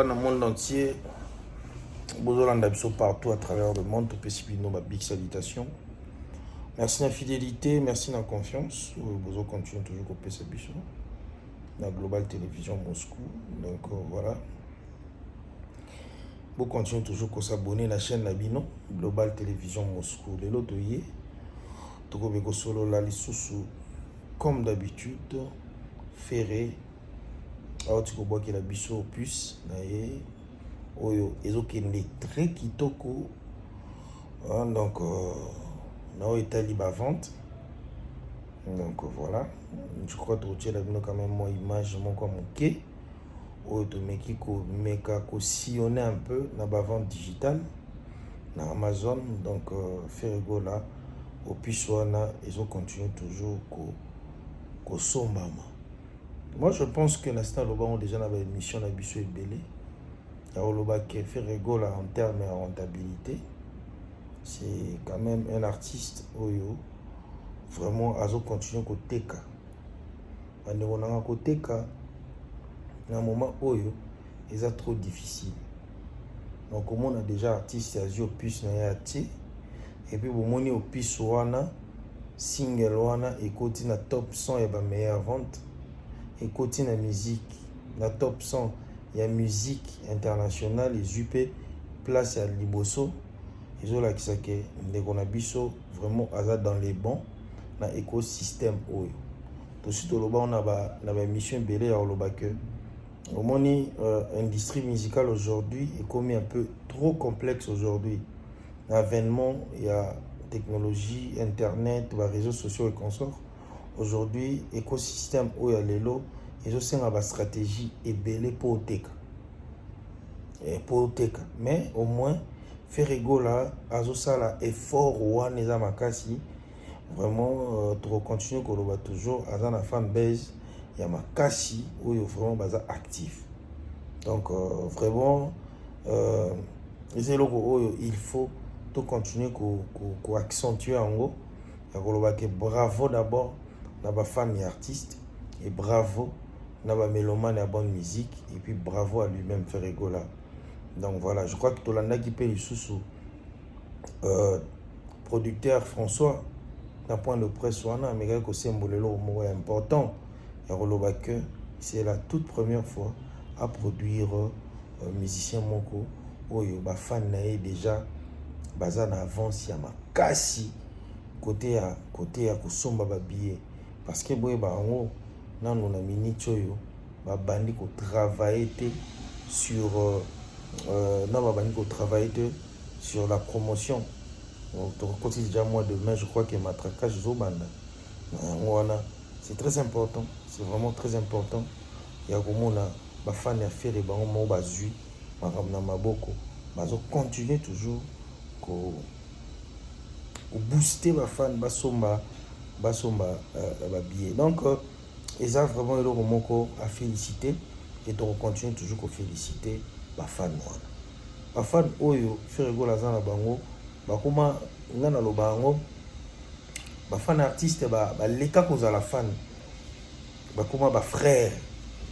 Cas na monde entier, bozolanda biso partout à travers le monde, topesi bino ba big salutation. Merci na fidélité, merci na confiance oyo bozocontinue toujours kopesa biso na Global Télévision Moscou. Donc voilà, bocontinue toujours kos'abonner na chaîne na bino Global Télévision Moscou. Lelo toye tokobe kosolola lisusu comme d'habitude. Ferre awuti kobwakela biso opus na ye oyo ezokende très kitoko. Donc na oyo etali bavente, donc voilà, je crois tokotiela bino quand même mwa image moko ya moke oyo tomeki komeka kosillonner un peu na bavente digitale na Amazon. Donc Ferre Gola, opus wana ezocontinue toujours kosombama. Moi, je pense que na sina alobango déjà na baémission na biso ebele ya koloba ke Ferre Gola, en terme ya rentabilité, c'est quand même un artiste oyo vraiment azocontinue koteka. Bandeko nanga, koteka na moment oyo eza trop difficile. Donc omona déjà artiste azwi opus na ye, atie, et puis bomoni opus wana, single wana ekoti na top 100 ya bameilleure vente, ekoti na musique na top 100 ya musique internationale, ezwi mpe place ya liboso. Ezolakisa ke ndeko na biso vraiment aza dans les bons na écosystème oyo. Tosi toloba na baémission ebele ya koloba ke omoni industrie musicale aujourd'hui ekomi un peu trop complexe aujourd'hui na avènement ya technologie, internet, baréseaux sociaux et consorts. Aujourd'hui, écosystème oyo ya lelo ezosenga bastratégie ebele mpo oteka, mpo oteka. Mais au moins Ferre Gola azosala effort wana, eza makasi vraiment. Tokocontinue koloba toujours, aza na fan base ya makasi oyo vraiment baza actif. Donc vraiment eza eloko oyo il faut tocontinue koaccentue yango ya koloba ke bravo d'abord na bafan ya artiste et bravo na bamélomane ya bonne musique et puis bravo à lui-même, Ferre Gola. Donc voilà, je crois que tolandaki mpe lisusu producteur François na point de presse wana, amekaki kosembola eloko moko ya important ya koloba que c'est la toute première fois à produire musicien moko oyo bafan na ye déjà baza na avance ya makasi côté ya kosomba babillet, parce que boyeba yango nanu na minute oyo babandi kotravaille te sur non, babandi kotravaille te sur la promotion. Donc tokokoti déjà mois de mai, je crois que matraquage ezobanda na yango wana. C'est très important, c'est vraiment très important ya komona bafani ya Ferre bango moko bazwi makambo na maboko, bazocontinue toujours kobooste bafani basomba babillet. Donc eza vraiment eloko moko à féliciter et tokocontinue toujours koféliciter bafani wana, bafani oyo Ferre Gola aza na bango. Bakoma, nga naloba yango, bafani artiste baleka kozala fan, bakoma bafrère,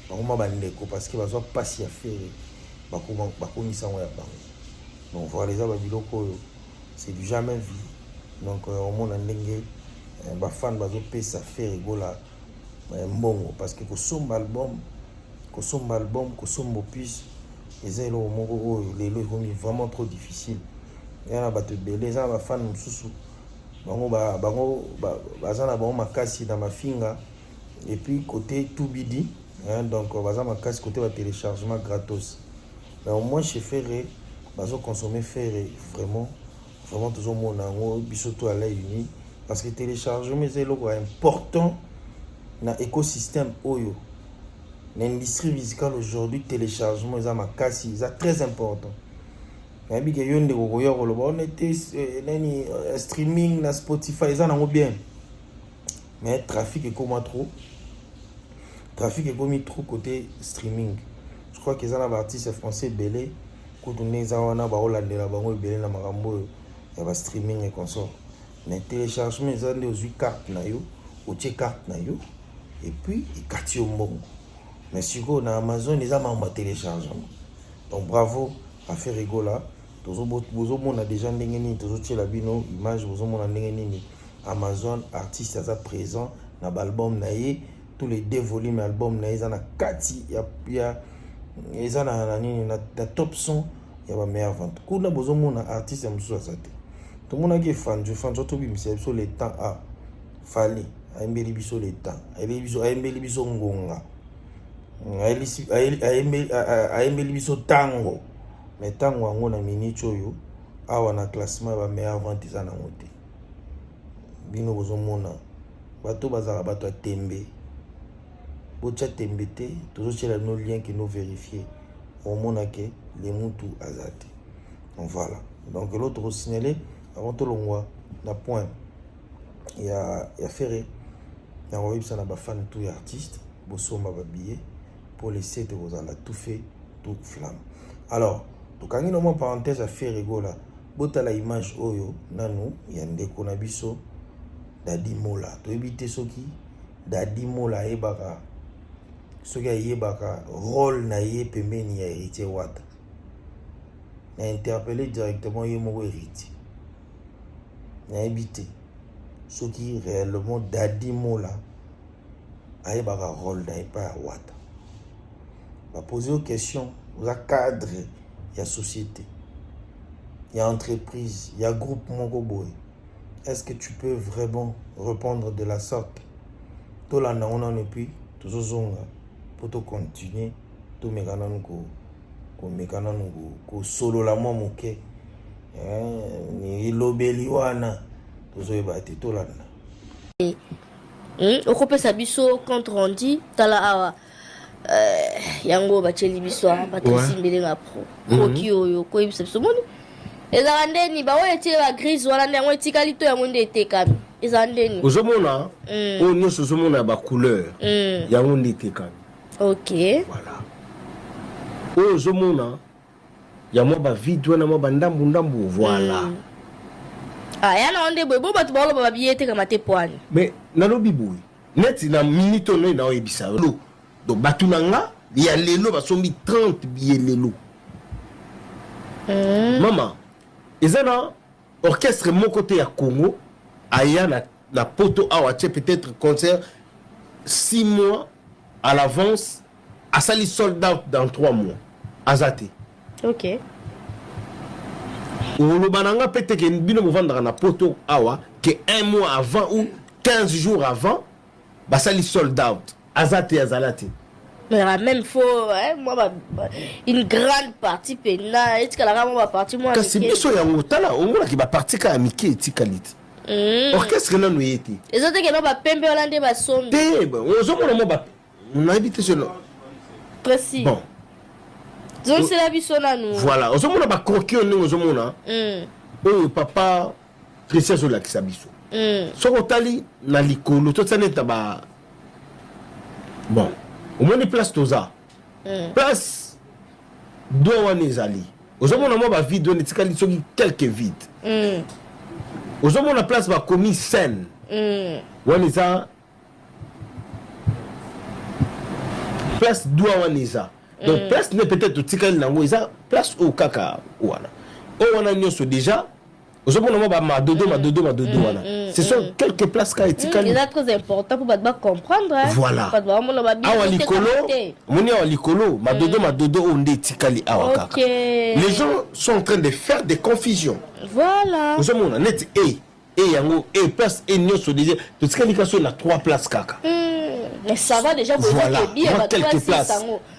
bakoma bandeko, parce que bazwa mpasi ya Ferre, bakomisa yango ya bango. Donc voilà, eza babiloko oyo c'est du jamais vu. Donc omona ndenge bafan bazopesa Ferre Gola mbongo, parce que kosomba album, kosomba album, kosomba opus eza eloko moko oyo lelo ekomi vraiment trop difficile. Eza na bato ebele, eza na bafane mosusu, bango baza na bango makasi na mafinga et puis côté tubidi, hein, donc baza makasi côté batéléchargement gratos. Mais au moins chez Ferre bazoconsommer Ferre vraiment, vraiment tozomona yango biso to à l'œil uni, parce que téléchargement eza eloko ya important na écosystème oyo, na industrie musicale aujourd'hui. Téléchargement eza makasi, eza très important. Nayebi ke yo ndeko koya koloba ona te nani streaming na Spotify eza nango bien, mais trafic ekoma trop, trafic ekomi trop côté streaming. Je crois que eza na baartiste français ebele kutu nde eza wana, baolandela bango ebele na makambo oyo ya bastreaming et consort. Mais téléchargement eza nde ozwi carte na yo, otie carte na yo et puis ekati yo mbongo. Mais sikoyo na Amazon eza makambo ya téléchargement. Donc bravo à Ferre Gola. Bozomona déjà ndenge nini tozotiela bino image, bozomona ndenge nini Amazon artiste aza présent na baalbum na ye, tous les deux volumes album na ye eza na kati ya eza na nini na top 100 ya bameilleure vente. Kuna bozomona artiste ya mosusu aza te. Tomonaki Efanjo, Efanjo tobimisa biso le temps a Fally ayembeli biso le temps, ayembeli biso ngonga, ayembeli biso ntango. Mais ntango yango na minute oyo awa na classement ya bameilleure vente eza nango te. Bino bozomona bato bazalaka bato ya tembe, botya tembe te, tozotiela bino lien ke no vérifie, omona ke le mutu aza te. Donc voilà, donc eloko tokosignale avant tolongwa na point ya Ferre, na koyebisa na bafan tout ya artiste, bosomba babillet pour le 7, kozala tout fait tout flamme. Alors tokangi na mwa parenthèse ya Ferre Gola. Botala image oyo nanu ya ndeko na biso Dadi Mola. Toyebi te soki Dadi Mola ayebaka, soki ayebaka rôle na ye pembeni ya Héritier Wata. Na interpellé directement ye moko Héritier. Nayebi te soki réellement Dadi Mola ayebaka rôle na ye epai ya Wata. Bapose yo question, oza cadre ya société, ya entreprise, ya groupe moko boye, est-ce que tu peux vraiment répondre de la sorte? Tolanda ngo nano, et puis tozozonga mpo tocontinue, tomeka nanu komeka nanu kosolola mwa moke elobeli wana tozoyeba te. Tolanda. Okopesa biso compte rendu. Tala awa, yango batieli biso awa, Patrice Mbelenga pro croquis oyo koyebisa biso moni ezalaka ndeni. Baoyo etie bagrise wana nde yango etikali to yango nde etekami? Ezala ndeni? Ozomona oyo nyonso ozomona ya bacouleur, yango nde etekami. Voilà, oyo ozomona ya mwa bavide wana, mwa bandambu ndambu, voilà. Ah, ya nango nde boye bo bato baoloba babiye etekama te poani. Mais nalobi boye, neti na minute oyo naoyebisa yo, donc bato na nga ya lelo basombi 30 billet lelo. Mama, eza na orchestre moko te ya Congo aya na poto awa, atie peut-être concert 6 mois à l'avance, asali sold out dans 3 mois, aza te. Oloba na nga mpe te ke bino bovandaka na poto awa ke un mois avant ou 15 jours avant basali sold out, aza te, azala te. Mais quand même faut, hein, moi une grande partie pena etikalaka mwa bapartie mwa Kasi mike. Biso yango, tala, omonaki bapartie kaka ya mike etikali te. Orchestre nano ye te. Eza te keno bapembe wana nde basombi? Te, ozomona mwa nayebi te selo. Précis. Bon. Zongisela biso nanu. Voilà, ozomona bacroquis oyo ndenge ozomona oyo papa Christian azolakisa biso. Soki otali na likolo, totia neti na ba, bon, omoni place toza, place do wana ezali, ozomona mwa bavide wana etikali, soki quelque vide. Ozomona place bakomi scène wana, eza place doit wana eza. Donc place nde peut-être totikali nango eza place oyo kaka wana. Oyo wana nyonso déjà ozomona mwa bamadodo, madodo, madodo wana, ce sont quelques places kaka etikali. Eza très important mpo bato bacomprendre, hein. Voilà. Bato baomona babi Awa likolo, omoni awa likolo, madodo, madodo oyo nde etikali awa kaka. Les gens sont en train de faire des confusions. Ozomona neti e yango e place e nyonso déjà totikali kaka so na trois places kaka. Mais ça va déjà. Voilà. Bien. Moi, quelques places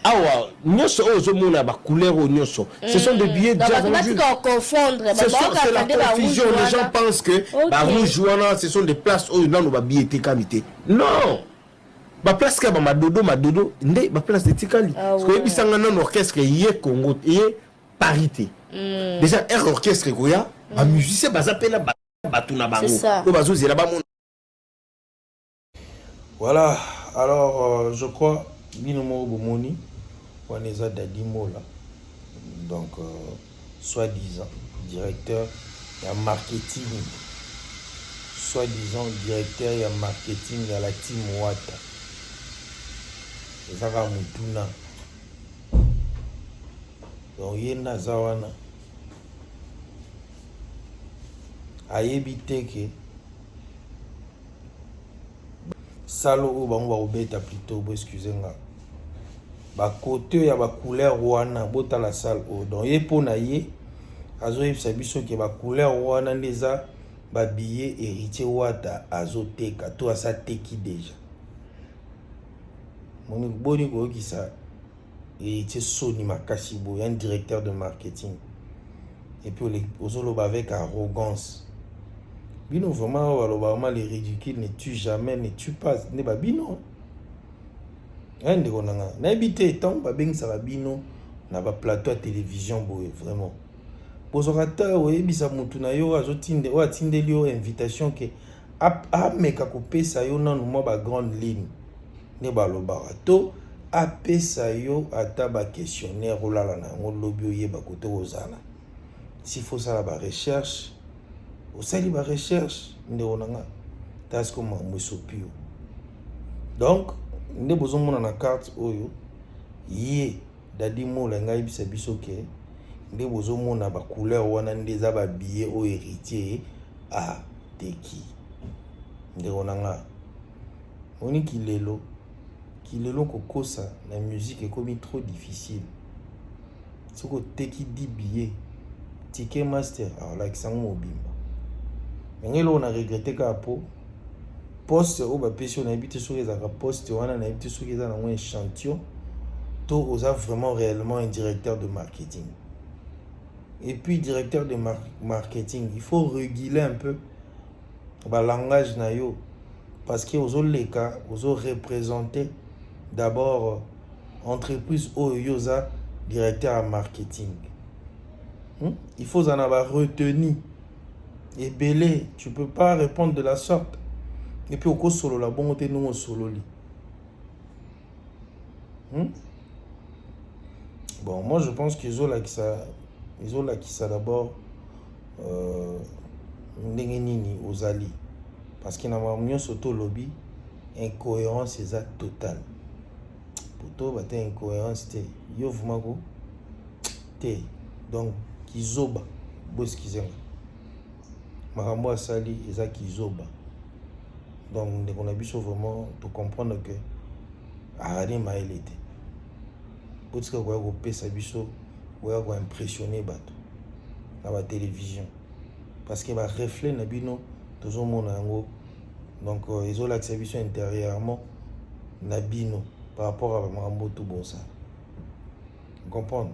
awa nyonso oyo ozomona, bacouleur oyo nyonso, ce sont des billets déjà vendus. Batika confondre. C'est la confusion, les gens pensent que barouge wana, ce sont des places oyo nano babillet etekami te. Non, baplace kaka bamadodo, madodo nde baplace etikali. Koyebisanga nano orchestre ye Congo ye Paris te. Déjà air orchestre ekoya, bamusicien baza mpe na bato na bango oyo bazozela bamona. Voilà, alors je crois bino moko bomoni wana eza Dadi Mola, donc soi-disant directeur ya marketing, soi-disant directeur ya marketing ya la team Wata. Eza kaka motuna. Donc ye nde aza wana ayebi te ke salo oyo bango bakobeta plutôt, bo excuse nga, bakote oyo ya bacouleur wana, botala salle oyo. Donc ye, mpo na ye, azoyebisa biso ke bacouleur wana nde eza babillet Héritier Wata azoteka to asa teki déjà. Moni boni koyokisa Héritier soni makasi boye, un directeur de marketing, et puis ozoloba avec arrogance. Bino vraiment, oyo baloba vraiment, les ridicules ne tue jamais, ne tue pas, nde babino. Ndeko na nga, nayebi te ntango babengisaka bino na baplateau ya télévision boye, vraiment bozwaka te oyebisa motu na yo azotinde, oyo atindeli yo invitation, ke ameka kopesa yo nanu mwa bagrande ligne nde balobaka, to apesa yo ata baquestionnaire olala na yango lobi, oyeba kote kozala. S'il faut osala barecherche, osali barecherche. Ndeko na nga, tala sikoyo makambo esopi yo. Donc nde bozomona na carte oyo, ye Dadi Mola ngai ayebisa biso ke nde bozomona bacouleur wana nde eza babillet oyo Héritier ateki. Ndeko na nga, moni kilelo kilelo kokosa na musique ekomi trop difficile. Soki oteki 10 billet, ticket master akolakisa yango mobimba. Ndenge eloko na regretter kaka mpo poste oyo bapesi oyo, nayebi te soki ezalaka poste wana, nayebi te soki eza nango échantillon to oza vraiment réellement un directeur de marketing. Et puis directeur de marketing, il faut réguler un peu balangage na yo, parce que ozoleka, ozoreprésenter d'abord entreprise oyo yo oza directeur ya marketing. Il faut ozala na baretenu ebele. Tu peux pas répondre de la sorte et puis okosolola bongo te ndenge osololi. Bon, moi je pense que ezolakisa d'abord ndenge nini ozali, parce que na makambo nyonso tolobi, incohérence eza totale. Po toyeba te, incohérence te, yo vraiment ko te. Donc kizoba, bo excuse nga, makambo asali eza kizoba. Donc ndeko na biso, vraiment tocomprendre que azali mayele te. Botika koya kopesa biso, koya koimpressionner bato na batélévision, parce que bareflet na bino tozomona yango. Donc ezolakisa biso intérieurement na bino par rapport à makambo to bosala comprendre.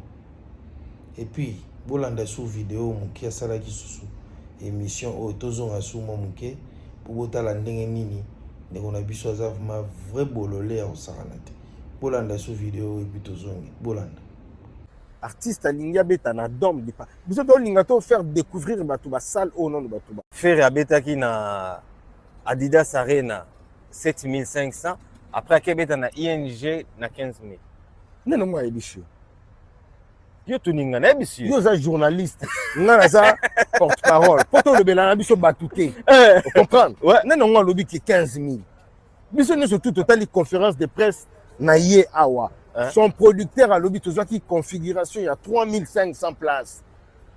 Et puis bolanda su video moke asalaki susu émission oyo, tozonga su mwa moke mpo botala ndenge nini ndeko na biso aza vraiment vrai bolole ya kosakana te. Bolanda su video oyo et puis tozongi, bolanda. Artiste alingi abeta na Dome de Paris, biso tolinga to faire découvrir bato basale oyo nano bato ba Ferre abetaki na Adidas Arena 7500, après akebeta na ING na 15 000. Nde nango ayebisi yo. Yo toninga, nayebisi yo. Yo oza journaliste, nga naza porte parole mpo tolobela na biso bato te, comprendre? Nde nango alobi ke 15 000. Biso nyonso tu totali conférence de presse na ye awa. Son producteur alobi tozwaki configuration ya 3500 places,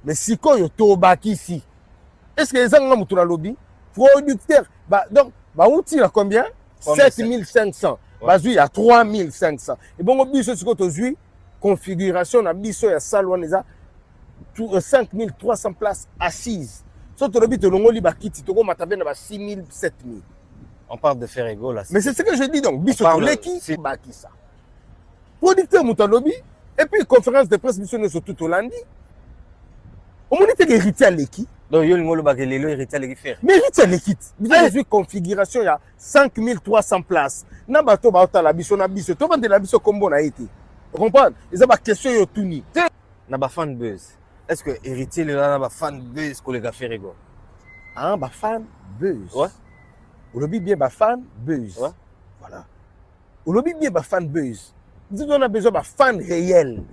mais sikoyo tobakisi. Est ce que eza nga moto nalobi? Producteur ba, donc bauti na combien? 7500, bazwi ya 3500. Ebongo biso sikoyo tozwi configuration na biso ya salle wana eza 5300 places assises. So tolobi tolongoli bakiti, tokomata mpe na ba 6000, 7000. On parle de Ferre Gola. Mais c'est ce que je dis. Donc biso toleki bakisa, producteur moto alobi. Et puis conférence de presse, biso nyonso tu tolandi, omoni teke Héritier aleki. Donc yo olingi olobaka lelo Héritier aleki Ferre? Mais Héritier aleki ti. Biso tozwi configuration ya 5300 places na bato baotala biso na biso, tobandela biso nkombo na ye te, comprendre? Eza baquestion oyo otuni. Te, na bafan buzz, est ce que Héritier lelo na bafan buzz koleka Ferre Gola? Ah, bafan buzz. Ouais. Olobi bien, bafan buzz. Ouais. Voilà, olobi bien, bafan buzz. Biso on a besoin bafan réel.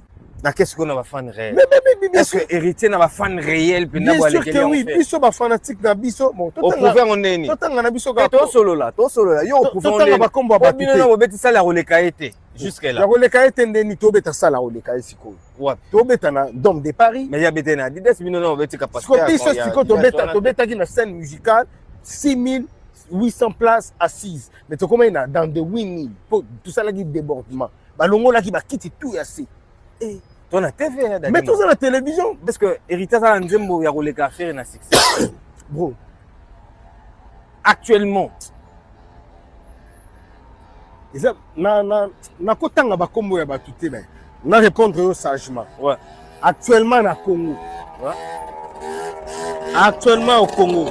Na qu'est-ce qu'on a, bafan réel? Mais bien Est-ce que Héritier na bafan réel mpenza? Bien sûr que oui. Biso bafanatique na biso, bon. Oprouver ngo ndeni? Totanga na biso. Tosolola, tosolola, yo oprouver. Totanga bakombo ya bato te. Bino bobeti sala ya koleka ye te. Jusque là. Ya koleka ye te ndeni tobeta sala koleka ye sikoyo. Wapi? Tobeta na Dome de Paris. Mais ya bete na Adidas bino na obeti capacité. Sikoyo biso sikoyo tobeta tobetaki na scène musicale 6800 places assises. Mais tokomaki na dans de 8000 po tosalaki débordement. Balongolaki bakiti tout ya se. Eh, to na TV ya Mais toza na télévision. Parce que héritier aza na nzembo ya koleka affaire na succès. Bro. Actuellement. Eza na na nakotanga bakombo ya bato te mais na répondre yo sagement. Ouais. Actuellement na Congo. Ouais. Actuellement au Congo,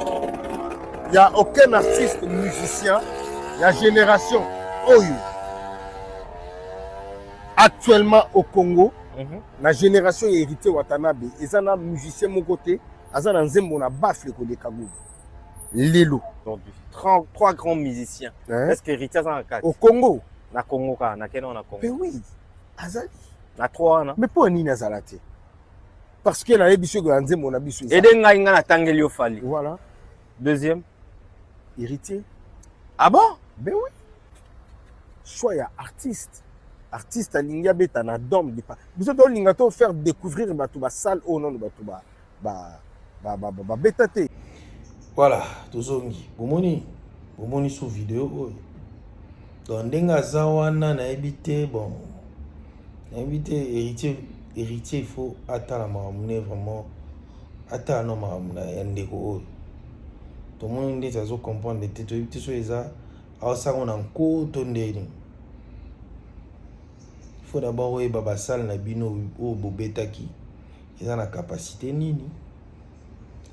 il n'y a aucun artiste musicien, il y a génération oyo. Actuellement au Congo, la génération héritier Watanabe, ils ont un musicien mon côté, aza na nzembo na baffle koleka Google. Lelo. Aujourd'hui, trois grands musiciens. Hein? Est-ce que héritier aza na kati? Au Congo. Na Congo ka, na kena na Congo. Mais oui, azali. Na trois wana. Mais pour nini azala te? Parce que na yebi soki nzembo na biso. Ede ngai nga na tangeli yo Fally. Voilà. Deuxième, héritier. Ah bon? Ben oui. Choix ya artiste. Artiste alingi abeta na dome de pas. Biso to linga to faire découvrir bato ba salle au nom de bato ba ba ba ba ba beta te. Voilà, tozongi. Bomoni, bomoni sous vidéo oyo. Donc ndenge aza wana nayebi te, bon. Nayebi te héritier, héritier il faut atala makambo ne vraiment atala no makambo na ya ndeko oyo. Tomoni ndeti azo comprendre te, toyebi te so eza aosango na nko to ndeni. Il faut d'abord oyeba ba salle na bino oyo bobetaki eza na capacité nini.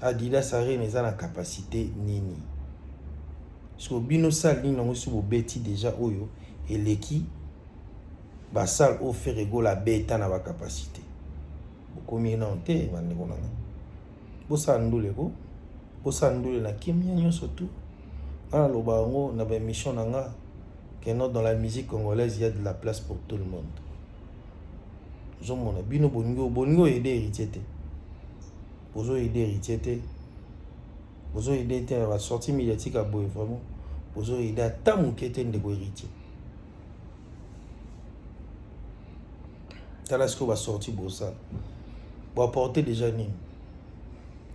Adidas Arena eza na capacité nini. So bino salle nini yango so bobeti déjà oyo eleki ba salle oyo Ferre Gola beta na ba capacité. Bokomi nano te bandeko na nga. Bosala ndule ko, bosala ndule na kimia nyonso tout. Nga naloba yango na ba émission na nga que non, dans la musique congolaise il y a de la place pour tout le monde. Ozomona bino bolingi bolingi oyede héritier te. Bozo aider héritier te. Bozo aider te ba sortie médiatique à boye vraiment. Bozo aider ata moke te ndeko héritier. Tala sikoyo ba sortie bosala. Bo apporter déjà nini?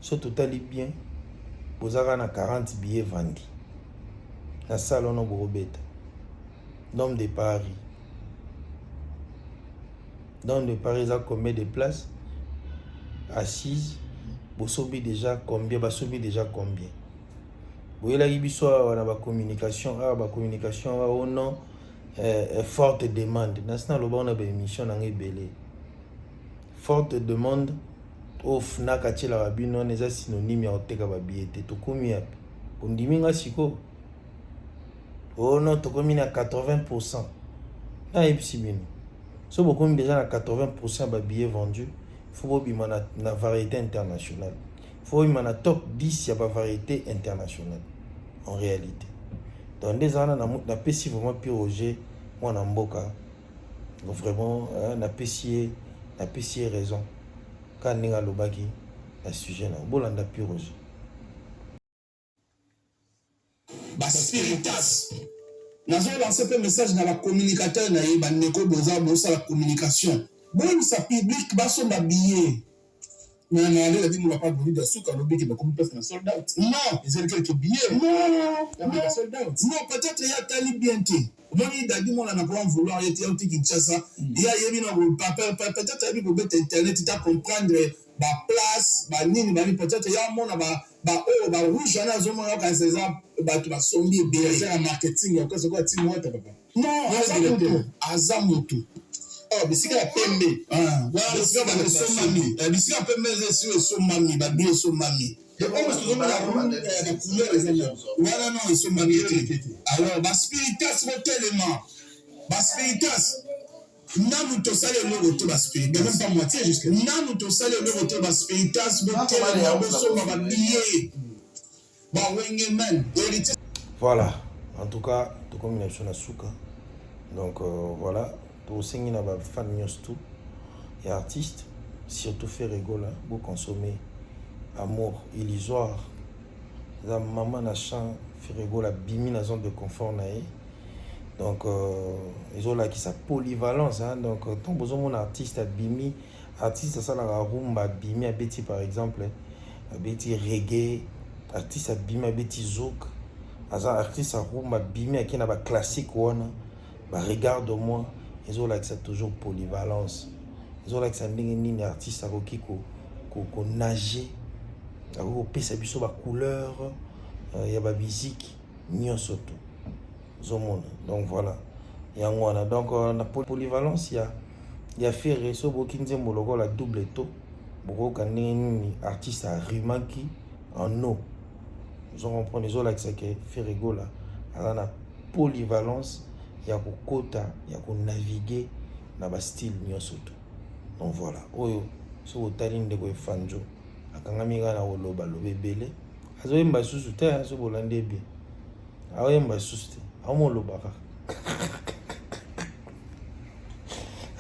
So totali bien, bozaka na 40 billets vendus. Na salle ono bobeta. Dome de Paris. Dome de Paris eza combien de places assises? Bosombi déjà combien? Basombi déjà combien? Boyelaki biso awa na ba communication, awa ba communication awa oh non, forte demande. Nasi naloba na ba émission na ngai ebele. Forte demande oyo Fnac atielaka bino wana eza synonyme ya koteka ba billet te. Tokomi yapi? Bondimi nga sikoyo? Oh non, tokomi na 80%. Nayebisi bino. So bokomi déjà na 80% ba billets vendus, faut bobima na variété internationale. Faut bobima na top 10 ya ba variété internationale en réalité. Donc nde eza wana napesi vraiment Pi Roger mwana mboka vraiment, napesi ye raison kaka ndenge alobaki na sujet na bolanda Pi Roger. Ba spiritas nazo lancer pe message na ba communicateur na ye, bandeko boza bosala communication, boyebisa public basomba billet. Mais na aller la papa Bolida suka lobi ke bakomi presque na sold out. Non, ezali quelques billets. Non, non, sold out. Non, peut-être ya tali bien te. Omoni Dadi Mola na ko vouloir ye te auti Kinshasa. Ya yebi na ko peut-être yebi ko beta internet ta comprendre ba place ba nini ba peut-être ya mona ba ba oyo ba rouge wana azomona okanisa eza bato basombi ebele. Eza ya marketing ya kosa kwa team wata papa. Non, aza mutu, aza mutu. Oh, bisika ya pembe. Ah, wana bisika ba esombami. Bisika pembe eza esi esombami, ba billet esombami. Ba couleur eza wana non esombami te. Alors ba spiritas botelema. Ba spiritas nanu tosali eloko te, ba spiritas. Même pas moitié jusque. Nanu tosali eloko te, ba spiritas botelema, bosomba ba billet. Ba wenge men héritier. Voilà, en tout cas tokomi na biso na suka. Donc voilà, tosengi na ba fan nyonso tout ya artiste, surtout Ferre Gola, bo consommer amour illusoire. Eza mama na champ Ferre Gola bimi na zone de confort na ye. Donc euh, ezolakisa polyvalence hein? Donc ntango bozomona artiste abimi, artiste asalaka rumba abimi abeti par exemple abeti reggae, artiste abimi abeti zouk, aza artiste ya rumba abimi ake na baclassique wana ba regarde moi, ezolakisa toujours polyvalence, ezolakisa ndenge nini artiste akoki ko nager, akoki kopesa biso bacouleur ya bamusique nyonso to ozomona. Donc voilà, yango wana. Donc na polyvalence ya Ferre, so boyoki nzembo lokola Double To, bokoyoka ndenge nini artiste arimaki en eau. Ozo comprendre, ezolakisa ke Ferre Gola aza na polyvalence ya kokota, ya konavigue na bastyle nyonso to. Donc voilà, oyo soki otali ndeko Efanjo akangami kaka na koloba loba ebele, azoyemba lisusu te. So bolandi ye bien, aoyemba lisusu te, aomoloba kaka.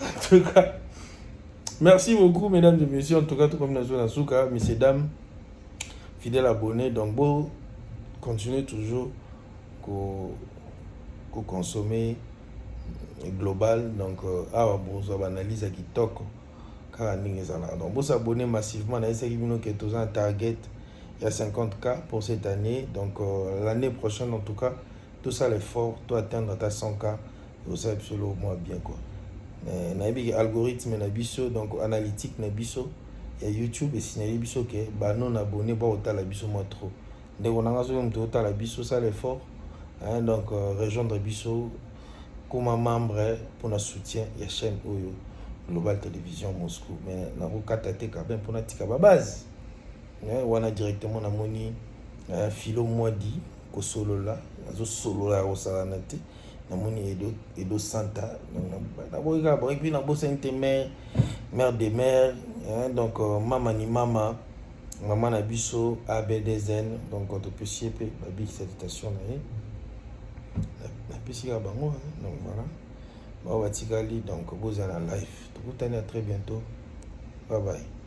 En tout cas, merci beaucoup, mesdames et messieurs. En tout cas, tout comme na suka, messieurs, dames, fidèles abonnés, donc bon, continuez toujours ko consommer Global. Donc awa bozwa baanalyse ya kitoko kaka ndenge ezalaka. Donc bosabonner massivement. Nayesaki bino ke toza na target ya 50K pour cette année. Donc l'année prochaine, en tout cas, tosala effort to atteindre ata 100K, osala biso eloko mwa bien quoi. Nayebi ke algorithme na biso, donc analytique na biso ya YouTube, esignale biso ke banon abonné bakotala biso mwa trop. Ndeko na nga, soki moto otala biso, sala effort hein, donc rejoindre biso, koma membre mpona soutien ya chaîne oyo, Global Télévision Moscou. Mais nakokata te quand même mpona tika babase wana directement. Namoni Filo Mwadi kosolola, azosolola ya kosalana te. Namoni Edo, Edo Santa, naboyi kaka bango. Et puis nabosani te mare, mare de mare hein, donc mama ni mama, mama na biso ABDZN. Donc topesi ye mpe babiki salutation na ye, napesi kaka bango. Donc voilà, bao batikali. Donc bozala na live, tokutani à très bientôt, bye bye.